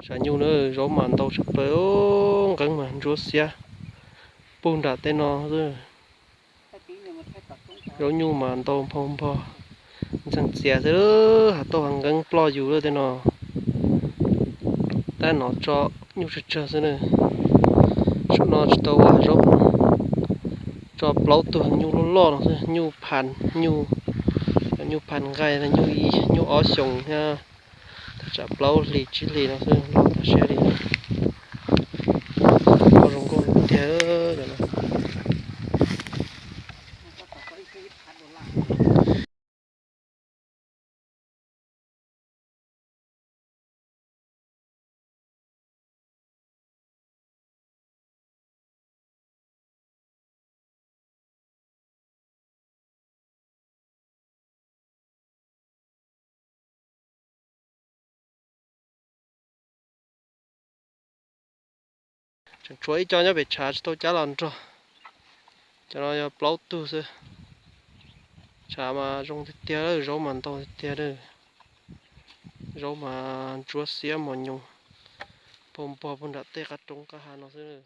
Tshav nyuj na, zaub mas ntau tshaj plaws, nqeeb mas ntsuab xiab puag nram tej no xwb. Zaub nyuj mas ntau nphau npog, ntxeev txias xwb, hav tauj hav nqeeb ploj yus lawm tej no. Tab no tso nyuj tsawg tsawg xwb na. Saum no tsis tau ua zaub, tso plaub tug nyuj loj loj no xwb, nyuj pha, nyuj, nyuj pha nqaij, nyuj ib, nyuj ob xyoos thiab, thaj tsam plaub hlis tsib hlis no xwb, loj tas siab li. Zoo nkauj tiag. Tseem tshuav ib co nyob pem tshav tsis tau cab los nrog. Cov no yog plaub tug xwb. Tshav mas zoo tiag tiag, zaub mas ntau tiag tiag. Zaub mas ntsuab xiab mos nyoos, nphau npog puag nram tej qab roob qab hav no xwb.